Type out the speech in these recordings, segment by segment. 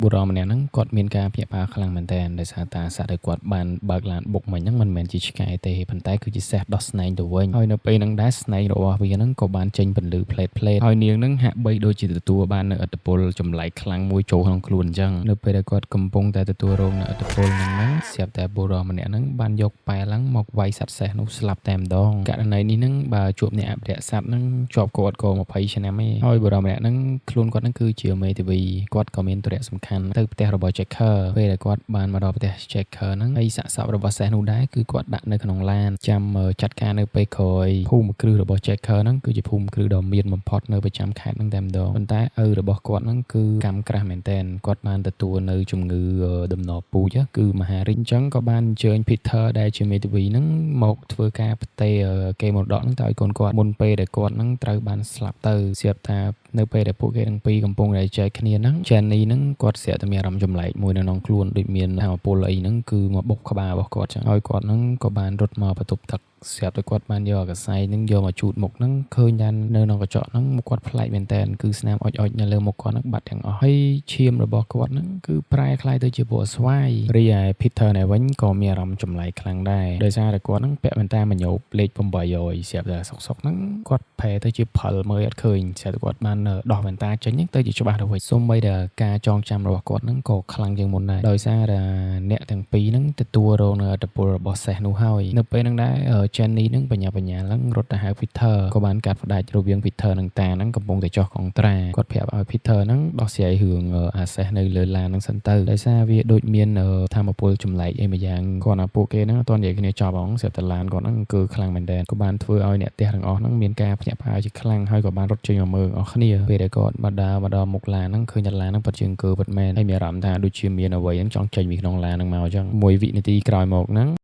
បុរសម្នាក់ហ្នឹងគាត់មានការភ្ញាក់ផ្អើលខ្លាំងមែនទែនដោយសារតាសត្វដែលគាត់បានបើកឡានបុកមិញហ្នឹងមិនមែនជាឆ្កែទេប៉ុន្តែគឺជាសេះដោះស្នែងទៅវិញហើយនៅពេលហ្នឹងដែរស្នែងរបស់វាហ្នឹងក៏បានចេញពន្លឺផ្លេតផ្លេតហើយនាងហ្នឹងហាក់បីដូចជាទទួលបាននូវឥទ្ធិពលចម្លែកខ្លាំងមួយចូលក្នុងខ្លួនអញ្ចឹងនៅពេលដែលគាត់កំពុងតែទទួលរងនូវឥទ្ធិពលហ្នឹងហ្នឹងស្រាប់តែបុរសម្នាក់ហ្នឹងបានយកប៉ែឡើងមកវាយសត្វសេះនោះស្លាប់តែម្ដងករណីនេះហ្នឹងបើជួបអ្នកអភិរក្សសត្វហ្នឹងជាប់គាត់ក៏20ឆ្នាំឯងហើយបុរសម្នាក់ហ្នឹងខ្លួនគាត់ហ្នឹងគឺជាមេធាវីគាត់ក៏មានธุរៈសំខាន់ទៅផ្ទះរបស់ Jacker ពេលដែលគាត់បានមកដល់ផ្ទះ Jacker ហ្នឹងហើយសាកសពរបស់សេះនោះដែរគឺគាត់ដាក់នៅក្នុងឡានចាំចាត់ការនៅពេលក្រោយភូមិគ្រឹះរបស់ Jacker ហ្នឹងគឺជាភូមិគ្រឹះដ៏មានបំផុតនៅប្រចាំខេត្តហ្នឹងតែម្ដងប៉ុន្តែឪរបស់គាត់ហ្នឹងគឺកម្មក្រាស់មែនទែនគាត់បានទទួលនៅជំងឺដំណពូជគឺមហារីកអញ្ចឹងក៏បានអញ្ជើញ Peter ដែលជាមេធាវីហ្នឹងមកធ្វើការផ្ទេរគេមរតកហ្នឹងទៅឲ្យកូនគាត់មុនពេលដែលគាត់ហ្នឹងត្រូវបានស្លាប់ទៅស្រាប់ថានៅពេលដែលពួកគេទាំងពីរកំពុងតែចែកគ្នាហ្នឹង Jenny ហ្នឹងគាត់ស្រាប់តែមានអារម្មណ៍ចម្លែកមួយនៅក្នុងខ្លួនដូចមានថាមពលអីហ្នឹងគឺមកបុកក្បាលរបស់គាត់ចឹងហើយគាត់ហ្នឹងក៏បានរត់មកបន្ទប់ទឹកស្រាប់តែគាត់បានយកអាកសែងហ្នឹងយកមកជូតមុខហ្នឹងឃើញថានៅក្នុងកញ្ចក់ហ្នឹងមុខគាត់ប្លែកមែនតើគឺស្នាមអុចៗនៅលើមុខគាត់ហ្នឹងបាត់ទាំងអស់ហើយឈាមរបស់គាត់ហ្នឹងគឺប្រែក្លាយទៅជាពណ៌ស្វាយរីឯ Peter នេះវិញក៏មានអារម្មណ៍ចម្លែកខ្លាំងដែរដោយសារតែគាត់ហ្នឹងពាក់វ៉ែនតាមញោបលេខ800ស្រាប់តែសុកសុកហ្នឹងគាត់ប្រែទៅជាផលមើលអត់ឃើញស្រាប់តែគាត់បានដោះវ៉ែនតាចេញហ្នឹងទៅជាច្បាស់ទៅវិញសូម្បីតែការចងចាំរបស់គាត់ហ្នឹងក៏ខ្លាំងជាងមុនដែរដោយសារតែអ្នកទាំងពីរហ្នឹងទទួលរងនៅឥទ្ធិពលរបស់សេះនោះហើយនៅពេលហ្នឹងដែរ Jenny ហ្នឹងបញ្ញាបញ្ញាឡើងរត់ទៅហៅ Peter ក៏បានកាត់ផ្ដាច់រវាង Peter និងតាហ្នឹងកំពុងតែចុះកងត្រាគាត់ប្រាប់ឲ្យ Peter ហ្នឹងដោះស្រាយរឿងអាសេះនៅលើឡានហ្នឹងសិនទៅដោយសារវាដូចមានថាមពលចម្លែកអីមួយយ៉ាងគាត់ណាពួកគេហ្នឹងអត់ទាន់និយាយគ្នាចប់ហ្មងស្រាប់តែឡានគាត់ហ្នឹងគឺខ្លាំងមែនទែនក៏បានធ្វើឲ្យអ្នកផ្ទះទាំងអស់ហ្នឹងមានការភ្ញាក់ផ្អើលជាខ្លាំងហើយក៏បានរត់ចេញមកមើលអស់គ្នាពេលដែលគាត់មកដើរមកដល់មុខឡានហ្នឹងឃើញតែឡានហ្នឹងពិតជាអង្គើពិតមែនហើយមានអារម្មណ៍ថាដូចជាមានអ្វីហ្នឹងចង់ចេញពីក្នុងឡានហ្នឹងមកអញ្ចឹងមួយវិនាទីក្រោយមកហ្នឹ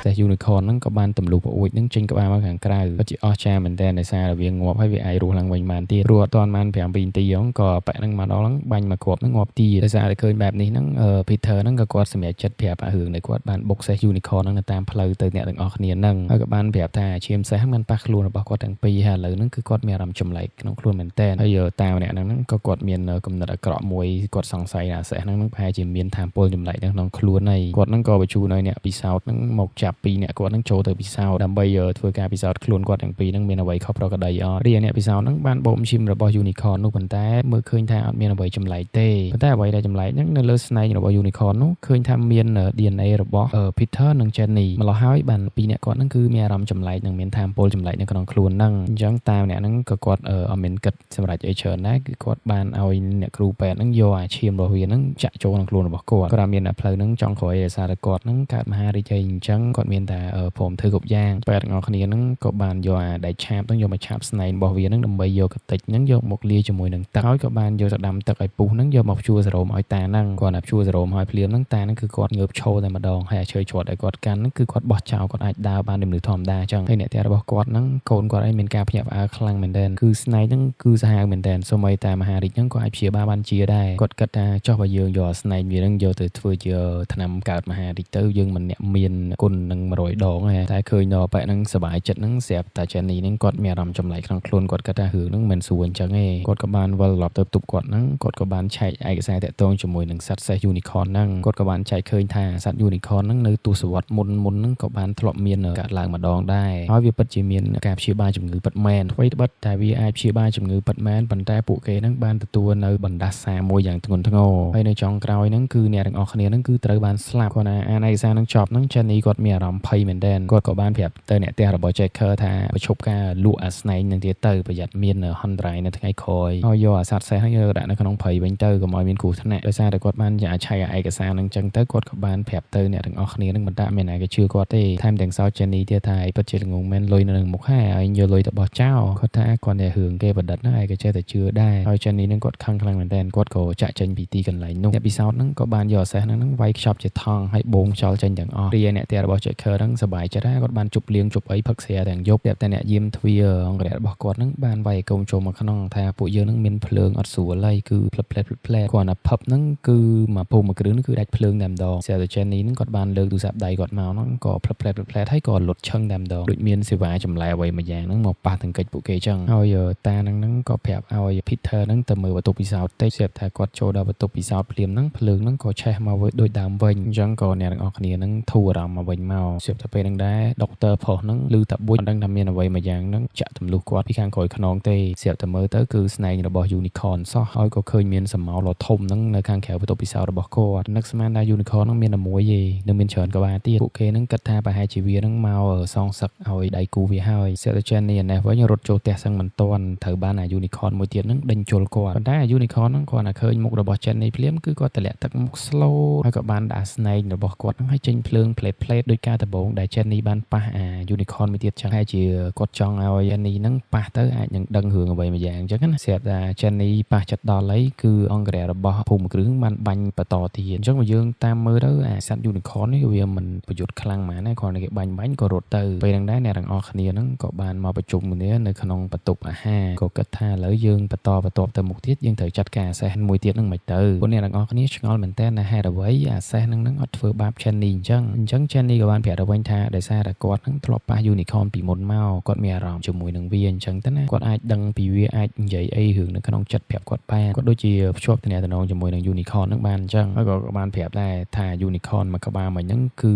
ងសេះ unicorn ហ្នឹងក៏បានទម្លុះប្អួចហ្នឹងចេញក្បាលមកខាងក្រៅពិតជាអស្ចារ្យមែនទែនដោយសារតែវាងាប់ហើយវាអាចរស់ឡើងវិញបានទៀតព្រោះអត់ទាន់បាន5វិនាទីហ្នឹងក៏ប៉ែហ្នឹងមកដល់ហ្នឹងបាញ់មកគ្រាប់ហ្នឹងងាប់ទៀតដោយសារតែឃើញបែបនេះហ្នឹង Peter ហ្នឹងក៏គាត់សម្រេចចិត្តប្រាប់អារឿងដែលគាត់បានបុកសេះ unicorn ហ្នឹងនៅតាមផ្លូវទៅអ្នកទាំងអស់គ្នាហ្នឹងហើយក៏បានប្រាប់ថាឈាមសេះហ្នឹងបានប៉ះខ្លួនរបស់គាត់ទាំងពីរហើយឥឡូវហ្នឹងគឺគាត់មានអារម្មណ៍ចម្លែកក្នុងខ្លួនមែនទែនហើយតាមអ្នកហ្នឹងក៏គាត់មានគំនិតអាក្រក់មួយគាត់សង្ស័យថាសេះហ្នឹងប្រហែលជាមានថាមពលចម្លែកនៅក្នុងខ្លួនហើយគាត់ហ្នឹងក៏បញ្ជូនឲ្យអ្នកពិសោធន៍ហ្នឹងមកចាប់ពីរអ្នកគាត់ហ្នឹងចូលទៅពិសោធន៍ដើម្បីធ្វើការពិសោធន៍ខ្លួនគាត់ទាំងពីរហ្នឹងមានអ្វីខុសប្រក្រតីអត់រីឯអ្នកពិសោធន៍ហ្នឹងបានបូមឈាមរបស់ unicorn នោះប៉ុន្តែមើលឃើញថាអត់មានអ្វីចម្លែកទេប៉ុន្តែអ្វីដែលចម្លែកហ្នឹងនៅលើស្នែងរបស់ unicorn នោះឃើញថាមាន DNA របស់ Peter និង Jenny ម្ល៉េះហើយបានពីរអ្នកគាត់ហ្នឹងគឺមានអារម្មណ៍ចម្លែកនិងមានថាមពលចម្លែកនៅក្នុងខ្លួនហ្នឹងអញ្ចឹងតាមអ្នកហ្នឹងក៏គាត់អត់មានគិតសម្រាប់អីច្រើនដែរគឺគាត់បានឲ្យអ្នកគ្រូពេទ្យហ្នឹងយកអាឈាមរបស់វាហ្នឹងចាក់ចូលក្នុងខ្លួនរបស់គាត់គាត់មានតែផ្លូវហ្នឹងចង់ក្រោយដោយសារតែគាត់ហ្នឹងកើតមហារីកអីអញ្ចឹងគាត់មានតែព្រមធ្វើគ្រប់យ៉ាងពេទ្យទាំងអស់គ្នាហ្នឹងក៏បានយកអាដែកឆាបហ្នឹងយកមកឆាបស្នែងរបស់វាហ្នឹងដើម្បីយកកតិចហ្នឹងយកមកលាយជាមួយនឹងទឹកហើយក៏បានយកទៅដាំទឹកឲ្យពុះហ្នឹងយកមកព្យួរសេរ៉ូមឲ្យតាហ្នឹងគាត់តែព្យួរសេរ៉ូមឲ្យភ្លាមហ្នឹងតាហ្នឹងគឺគាត់ងើបឈរតែម្ដងហើយអាឈើច្រត់ឲ្យគាត់កាន់ហ្នឹងគឺគាត់បោះចោលគាត់អាចដើរបានដូចមនុស្សធម្មតាអញ្ចឹងហើយអ្នកផ្ទះរបស់គាត់ហ្នឹងកូនគាត់ឯងមានការភ្ញាក់ផ្អើលខ្លាំងមែនទែនគឺស្នែងហ្នឹងគឺសាហាវមែនទែនសូម្បីតែមហារីកហ្នឹងក៏អាចព្យាបាលបានជាដែរគាត់គិតថាចុះបើយើងយកអាស្នែងវាហ្នឹងយកទៅធ្វើជាថ្នាំកើតមហារីកទៅយើងមិនអ្នកមានគុណនឹង100ដងទេតែឃើញដល់ប៉ែហ្នឹងសប្បាយចិត្តហ្នឹងស្រាប់តែ Jenny ហ្នឹងគាត់មានអារម្មណ៍ចម្លែកក្នុងខ្លួនគាត់គិតថារឿងហ្នឹងមិនស្រួលអញ្ចឹងទេគាត់ក៏បានវិលត្រឡប់ទៅផ្ទប់គាត់ហ្នឹងគាត់ក៏បានឆែកឯកសារតាក់ទងជាមួយនឹងសត្វសេះ unicorn ហ្នឹងគាត់ក៏បានចែកឃើញថាសត្វ unicorn ហ្នឹងនៅទសវត្សរ៍មុនមុនហ្នឹងក៏បានធ្លាប់មានកើតឡើងម្ដងដែរហើយវាពិតជាមានការព្យាបាលជំងឺពិតមែនអ្វីត្បិតតែវាអាចព្យាបាលជំងឺពិតមែនប៉ុន្តែពួកគេហ្នឹងបានទទួលនៅបណ្ដាសាមួយយ៉ាងធ្ងន់ធ្ងរហើយនៅចុងក្រោយហ្នឹងគឺអ្នកទាំងអស់គ្នាហ្នឹងគឺត្រូវបានស្លាប់គាត់ណាអានឯកសារហ្នឹងចប់ហ្នឹង Jenny គាត់មានអារម្មណ៍ភ័យមែនទែនគាត់ក៏បានប្រាប់ទៅអ្នកផ្ទះរបស់ Jacker ថាបញ្ឈប់ការលក់អាស្នែងហ្នឹងទៀតទៅប្រយ័ត្នមានហន្តរាយនៅថ្ងៃក្រោយហើយយកអាសត្វសេះហ្នឹងយកដាក់នៅក្នុងព្រៃវិញទៅកុំឲ្យមានគ្រោះថ្នាក់ដោយសារតែគាត់បានឆែកឯកសារហ្នឹងចឹងទៅគាត់ក៏បានប្រាប់ទៅអ្នកទាំងអស់គ្នាហ្នឹងមិនតាមានណាគេជឿគាត់ទេថែមទាំងសោ Jenny ទៀតថាឯងពិតជាល្ងងមែនលុយនៅនឹងមុខហើយឲ្យយកលុយទៅបោះចោលគាត់ថាគាត់តែរឿងគេបណ្ឌិតហ្នឹងឯងក៏ចេះតែជឿដែរហើយ Jenny ហ្នឹងគាត់ខឹងខ្លាំងមែនទែនគាត់ក៏ចាក់ចេញពីទីកន្លែងនោះអ្នកពិសោធន៍ហ្នឹងក៏បានយកអាសេះហ្នឹងវាយខ្ចប់ជាថង់ហើយបូមខ្យល់ចេញទាំងអស់រីឯអ្នកផ្ទះរបស់ Jacker ហ្នឹងសប្បាយចិត្តហើយគាត់បានជប់លៀងជប់អីផឹកស្រាទាំងយប់តែអ្នកយាមទ្វារអង្គរៈរបស់គាត់ហ្នឹងបានវាយកូនចូលមកក្នុងថាពួកយើងហ្នឹងមានភ្លើងអត់ស្រួលហើយគឺផ្លឹបផ្លែតផ្លឹបផ្លែតគាត់ណាផឹបហ្នឹងគឺមកពុំមួយគ្រឿងហ្នឹងគឺដាច់ភ្លើងតែម្ដងស្រាប់តែ Jenny ហ្នឹងគាត់បានលើកទូរស័ព្ទដៃគាត់មកហ្នឹងក៏ផ្លឹបផ្លែតផ្លឹបផ្លែតហើយក៏លុតឈឹងតែម្ដងដូចមានសេវាចម្លែអ្វីមួយយ៉ាងហ្នឹងមកប៉ះទង្គិចពួកគេចឹងហើយតាហ្នឹងក៏ប្រាប់ឲ្យ Peter ហ្នឹងទៅមើលបន្ទប់ពិសោធន៍តិចស្រាប់ថាគាត់ចូលដល់បន្ទប់ពិសោធន៍ភ្លាមហ្នឹងភ្លើងហ្នឹងក៏ឆេះមកវិញដូចដើមវិញអញ្ចឹងក៏អ្នកទាំងអស់គ្នាហ្នឹងធូរអារម្មណ៍មកវិញមកស្រាប់តែពេលហ្នឹងដែរដុកទ័រផុសហ្នឹងឮតាបួចមិនដឹងថាមានអ្វីមួយយ៉ាងហ្នឹងចាក់ទម្លុះគាត់ពីខាងក្រោយខ្នងទេស្រាប់តែមើលទៅគឺស្នែងរបស់ Unicorn សោះហើយក៏ឃើញមានសមោលដ៏ធំហ្នឹងនៅខាងក្រៅបន្ទប់ពិសោធន៍របស់គាត់នឹកស្មានថា Unicorn ហ្នឹងមានតែមួយទេនៅមានច្រើនក្បាលទៀតពួកគេហ្នឹងគិតថាប្រហែលជាវាហ្នឹងមកសងសឹកឲ្យដៃគូវាហើយស្រាប់តែ Jenny ឯនេះវិញរត់ចូលផ្ទះសឹងមិនទាន់ត្រូវបានអា Unicorn មួយទៀតហ្នឹងដេញជុលគាត់ប៉ុន្តែអា Unicorn ហ្នឹងគាត់តែឃើញមុខរបស់ Jenny ភ្លាមគឺគាត់តម្លាក់ទឹកមុខ slow ហើយក៏បានដាក់ស្នែងរបស់គាត់ហ្នឹងឲ្យចេញភ្លើងផ្លេតផ្លេតដោយការដំបូងដែល Jenny បានប៉ះអា Unicorn មួយទៀតចឹងហើយជាគាត់ចង់ឲ្យ Jenny ហ្នឹងប៉ះទៅអាចនឹងដឹងរឿងអ្វីមួយយ៉ាងអញ្ចឹងណាស្រាប់តែ Jenny ប៉ះចិត្តដល់ហើយគឺអង្គរៈរបស់ភូមិគ្រឹះបានបាញ់បន្តទៀតអញ្ចឹងបើយើងតាមមើលទៅអាសត្វ Unicorn នេះវាមិនប្រយុទ្ធខ្លាំងហ្មងណាគ្រាន់តែគេបាញ់បាញ់ក៏រត់ទៅពេលហ្នឹងដែរអ្នកទាំងអស់គ្នាហ្នឹងក៏បានមកប្រជុំគ្នានៅក្នុងបន្ទប់អាហារក៏គិតថាឥឡូវយើងបន្តបន្ទាប់ទៅមុខទៀតយើងត្រូវចាត់ការអាសេះមួយទៀតហ្នឹងមិនទៅពួកអ្នកទាំងអស់គ្នាឆ្ងល់មែនតើណាហេតុអ្វីអាសេះហ្នឹងអត់ធ្វើបាប Jenny អញ្ចឹងអញ្ចឹង Jenny ក៏បានប្រាប់ទៅវិញថាដោយសារតែគាត់ហ្នឹងធ្លាប់ប៉ះ Unicorn ពីមុនមកគាត់មានអារម្មណ៍ជាមួយនឹងវាអញ្ចឹងទៅណាគាត់អាចដឹងពីវាអាចនិយាយអីរឿងនៅក្នុងចិត្តប្រាប់គាត់បានគាត់ដូចជាភ្ជាប់ទំនាក់ទំនងជាមួយនឹង Unicorn ហ្នឹងបានអញ្ចឹងហើយក៏បានប្រាប់ដែរថា Unicorn មួយក្បាលមួយហ្នឹងគឺ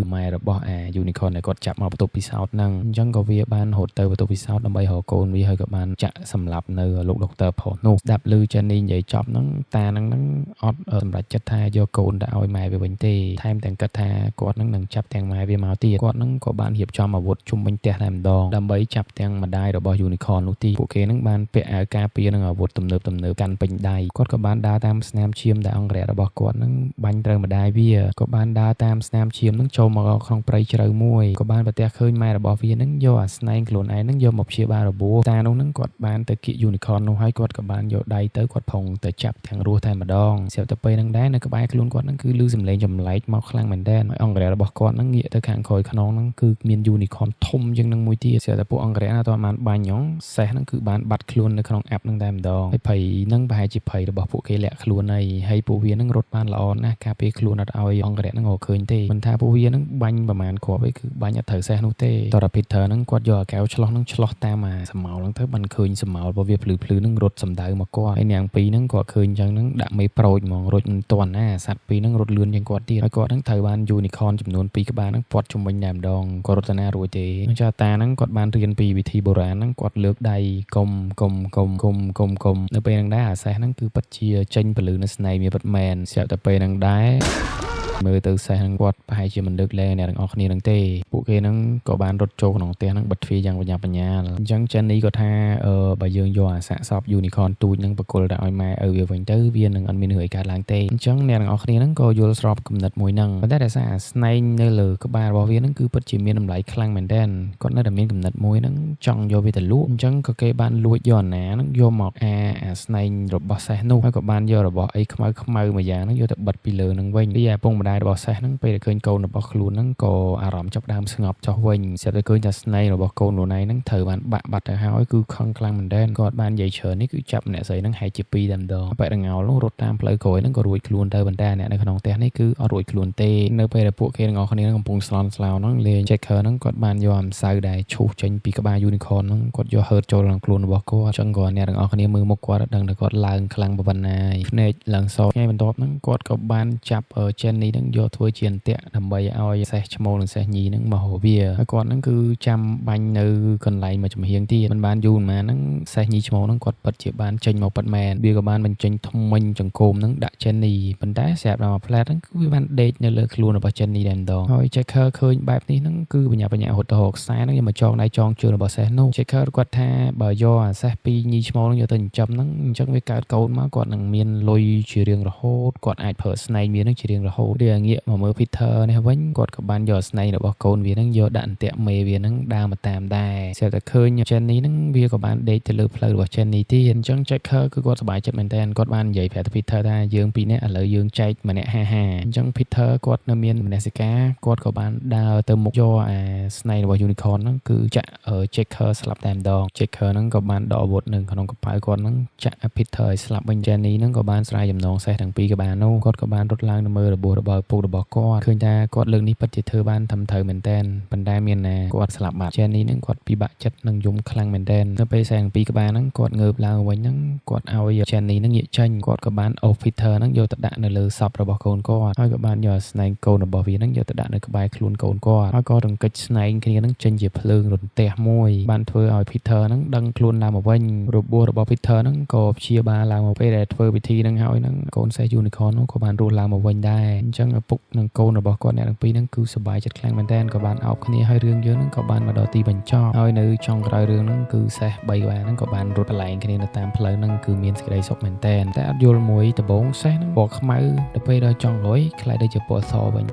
ម៉ែរបស់អា Unicorn ដែលគាត់ចាប់មកបន្ទប់ពិសោធន៍ហ្នឹងអញ្ចឹងក៏វាបានរត់ទៅបន្ទប់ពិសោធន៍ដើម្បីរកកូនវាហើយក៏បានចាក់សម្លាប់នៅលោកដុកទ័រផុសនោះស្ដាប់ឮ Jenny និយាយចប់ហ្នឹងតាហ្នឹងអត់សម្រេចចិត្តថាយកកូនទៅឲ្យម៉ែវាវិញទេថែមទាំងគិតថាគាត់ហ្នឹងនឹងចាប់ទាំងម៉ែវាមកទៀតគាត់ហ្នឹងក៏បានរៀបចំអាវុធជុំវិញផ្ទះតែម្ដងដើម្បីចាប់ទាំងម្ដាយរបស់ Unicorn នោះទីពួកគេហ្នឹងបានពាក់អាវការពារនិងអាវុធទំនើបទំនើបកាន់ពេញដៃគាត់ក៏បានដើរតាមស្នាមឈាមដែលអង្គរៈរបស់គាត់ហ្នឹងបាញ់ត្រូវម្ដាយវាក៏បានដើរតាមស្នាមឈាមហ្នឹងចូលមកក្នុងព្រៃជ្រៅមួយក៏បានប្រទះឃើញម៉ែរបស់វាហ្នឹងយកអាស្នែងខ្លួនឯងហ្នឹងយកមកព្យាបាលរបួសតានោះហ្នឹងគាត់បានទៅគៀក Unicorn នោះហើយគាត់ក៏បានយកដៃទៅគាត់ផងទៅចាប់ទាំងរស់តែម្ដងស្រាប់តែពេលហ្នឹងដែរនៅក្បែរខ្លួនគាត់ហ្នឹងគឺឮសំឡេងចម្លែកមកខ្លាំងមែនទែនហើយអង្គរៈរបស់គាត់ហ្នឹងងាកទៅខាងក្រោយខ្នងហ្នឹងគឺមាន Unicorn ធំជាងនឹងមួយទៀតស្រាប់តែពួកអង្គរៈណាតបានបាញ់ហងសេះហ្នឹងគឺបានបាត់ខ្លួននៅក្នុងអាប់ហ្នឹងតែម្ដងហើយភ័យហ្នឹងប្រហែលជាភ័យរបស់ពួកគេលាក់ខ្លួនហើយហើយពួកវាហ្នឹងរត់បានល្អណាស់ការពារខ្លួនអត់ឲ្យអង្គរៈហ្នឹងរកឃើញទេមិនថាពួកវាហ្នឹងបាញ់ប្រហែលគ្រាប់ឯងគឺបាញ់អត់ត្រូវសេះនោះទេតរ Peter ហ្នឹងគាត់យកអាកែវឆ្លោះហ្នឹងឆ្លោះតាមអាសមោលហ្នឹងទៅបានឃើញសមោលរបស់វាភ្លឺភ្លឺហ្នឹងរត់សំដៅមកគាត់ហើយនាងពីរហ្នឹងគាត់ឃើញអញ្ចឹងហ្នឹងដាក់មេប្រូចហ្មងរត់មិនទាន់ណាសត្វពីរហ្នឹងរត់លឿនជាងគាត់ទៀតហើយគាត់ហ្នឹងត្រូវបាន Unicorn ចំនួន2ក្បាលហ្នឹងពាត់ជុំវិញតែម្ដងគាត់រត់ទៅណារួចទេអញ្ចឹងតាហ្នឹងគាត់បានរៀនពីវិធីបុរាណហ្នឹងគាត់លើកដៃកុំកុំកុំកុំកុំកុំនៅពេលហ្នឹងដែរអាសេះហ្នឹងគឺពិតជាចេញពលឺនៅស្នែងវាពិតមែនស្រាប់តែពេលហ្នឹងដែរមើលទៅសេះហ្នឹងគាត់ប្រហែលជាមិនលើកលែងអ្នកទាំងអស់គ្នានឹងទេពួកគេហ្នឹងក៏បានរត់ចូលក្នុងផ្ទះហ្នឹងបិទទ្វារយ៉ាងបញ្ញាបញ្ញាលអញ្ចឹង Jenny ក៏ថាអឺបើយើងយកអាសាកសព Unicorn ទូចហ្នឹងបកគលទៅឲ្យម៉ែឪវាវិញទៅវានឹងអត់មានរឿងអីកើតឡើងទេអញ្ចឹងអ្នកទាំងអស់គ្នាហ្នឹងក៏យល់ស្របគំនិតមួយហ្នឹងប៉ុន្តែដោយសារអាស្នែងនៅលើក្បាលរបស់វាហ្នឹងគឺពិតជាមានតម្លៃខ្លាំងមែនទែនគាត់នៅតែមានគំនិតមួយហ្នឹងចង់យកវាទៅលក់អញ្ចឹងក៏គេបានលួចយកអាណាហ្នឹងយកមកអាអាស្នែងរបស់សេះនោះហើយក៏បានយករបស់អីខ្មៅខ្មៅមួយយ៉ាងហ្នឹងយកទៅបិទពីលើហ្នឹងវិញពីឪពុកម្ដាយរបស់សេះហ្នឹងពេលដែលឃើញកូនរបស់ខ្លួនហ្នឹងក៏អារម្មណ៍ចាប់ដើមស្ងប់ចុះវិញស្រាប់តែឃើញថាស្នែងរបស់កូនខ្លួនឯងហ្នឹងត្រូវបានបាក់បាត់ទៅហើយគឺខឹងខ្លាំងមែនទែនគាត់បាននិយាយច្រើននេះគឺចាប់អ្នកស្រីហ្នឹងហែកជាពីរតែម្ដងបែករងោលនោះរត់តាមផ្លូវក្រោយហ្នឹងក៏រួចខ្លួនទៅប៉ុន្តែអ្នកនៅក្នុងផ្ទះនេះគឺអត់រួចខ្លួនទេនៅពេលដែលពួកគេទាំងអស់គ្នាកំពុងស្លន់ស្លោហ្នឹងលេង Checker ហ្នឹងគាត់បានយកអាម្សៅដែលឈូសចេញពីក្បាល Unicorn ហ្នឹងគាត់យកហឺតចូលក្នុងខ្លួនរបស់គាត់អញ្ចឹងក៏អ្នកទាំងអស់គ្នាមើលមុខគាត់ដឹងថាគាត់ឡើងខ្លាំងប៉ុណ្ណាហើយភ្នែកឡើងសថ្ងៃបន្ទាប់ហ្នឹងគាត់ក៏បានចាប់ Jenny ហ្នឹងយកធ្វើជាអន្ទាក់ដើម្បីឲ្យសេះឈ្មោលនិងសេះញីហ្នឹងមករកវាហើយគាត់ហ្នឹងគឺចាំបាញ់នៅកន្លែងមួយចំហៀងទៀតមិនបានយូរប៉ុន្មានហ្នឹងសេះញីឈ្មោលហ្នឹងគាត់ពិតជាបានចេញមកពិតមែនវាក៏បានបញ្ចេញថ្មិញចង្កូមហ្នឹងដាក់ Jenny ប៉ុន្តែស្រាប់ដល់មួយផ្លែតហ្នឹងគឺវាបានដេកនៅលើខ្លួនរបស់ Jenny តែម្ដងហើយ Checker ឃើញបែបនេះហ្នឹងគឺបញ្ញាបញ្ញារត់ទៅរកខ្សែហ្នឹងយកមកចងដៃចងជើងរបស់សេះនោះ Checker គាត់ថាបើយកអាសេះពីរញីឈ្មោលហ្នឹងយកទៅចិញ្ចឹមហ្នឹងអញ្ចឹងវាកើតកូនមកគាត់នឹងមានលុយជារៀងរហូតគាត់អាចប្រើស្នែងវាហ្នឹងជារៀងរហូត រីឯងាកមកមើល Peter នេះវិញគាត់ក៏បានយកស្នែងរបស់កូនវាហ្នឹងយកដាក់អន្ទាក់មេវាហ្នឹងដើរមកតាមដែរស្រាប់តែឃើញ Jenny ហ្នឹងវាក៏បានដេកទៅលើផ្លូវរបស់ Jenny ទៀតអញ្ចឹង Jacker គឺគាត់សប្បាយចិត្តមែនទែនគាត់បាននិយាយប្រាប់ទៅ Peter ថាយើងពីរនាក់ឥឡូវយើងចែកម្នាក់50អញ្ចឹង Peter គាត់នៅមានមនសិការគាត់ក៏បានដើរទៅមុខយកអាស្នែងរបស់ Unicorn ហ្នឹងគឺចាក់ Jacker ស្លាប់តែម្ដង Jacker ហ្នឹងក៏បានដកអាវុធនៅក្នុងកប៉ាល់គាត់ហ្នឹងចាក់ Peter ឲ្យស្លាប់វិញ Jenny ហ្នឹងក៏បានស្រាយចំណងសេះទាំងពីរក្បាលនោះគាត់ក៏បានរត់ឡើងទៅមើលរបួសរបស់ឪពុករបស់គាត់ឃើញថាគាត់លើកនេះពិតជាធ្វើបានត្រឹមត្រូវមែនទែនប៉ុន្តែមានណាគាត់ស្លាប់បាត់ Jenny ហ្នឹងគាត់ពិបាកចិត្តនឹងយំខ្លាំងមែនទែននៅពេលសេះទាំងពីរក្បាលហ្នឹងគាត់ងើបឡើងវិញហ្នឹងគាត់ឲ្យ Jenny ហ្នឹងងាកចេញគាត់ក៏បានអូស Peter ហ្នឹងយកទៅដាក់នៅលើសពរបស់កូនគាត់ហើយក៏បានយកស្នែងកូនរបស់វាហ្នឹងយកទៅដាក់នៅក្បែរខ្លួនកូនគាត់ហើយក៏រង្គិចស្នែងគ្នាហ្នឹងចេញជាភ្លើងរន្ទះមួយបានធ្វើឲ្យ Peter ហ្នឹងដឹងខ្លួនឡើងមកវិញរបួសរបស់ Peter ហ្នឹងក៏ព្យាបាលឡើងមកពេលដែលធ្វើពិធីហ្នឹងហើយហ្នឹងកូនសេះ Unicorn នោះក៏បានរស់ឡើងមកវិញដែរអញ្ចឹងឪពុកនិងកូនរបស់គាត់អ្នកទាំងពីរហ្នឹងគឺសប្បាយចិត្តខ្លាំងមែនទែនក៏បានអោបគ្នាហើយរឿងយើងហ្នឹងក៏បានមកដល់ទីបញ្ចប់ហើយនៅចុងក្រោយរឿងហ្នឹងគឺសេះ3ក្បាលហ្នឹងក៏បានរត់ប្រឡែងគ្នានៅតាមផ្លូវហ្នឹងគឺមានសេចក្តីសុខមែនទែនតែអត់យល់មួយដំបូងសេះហ្នឹងពណ៌ខ្មៅដល់ពេលដល់ចុងក្រោយក្លាយទៅជាពណ៌សវិញ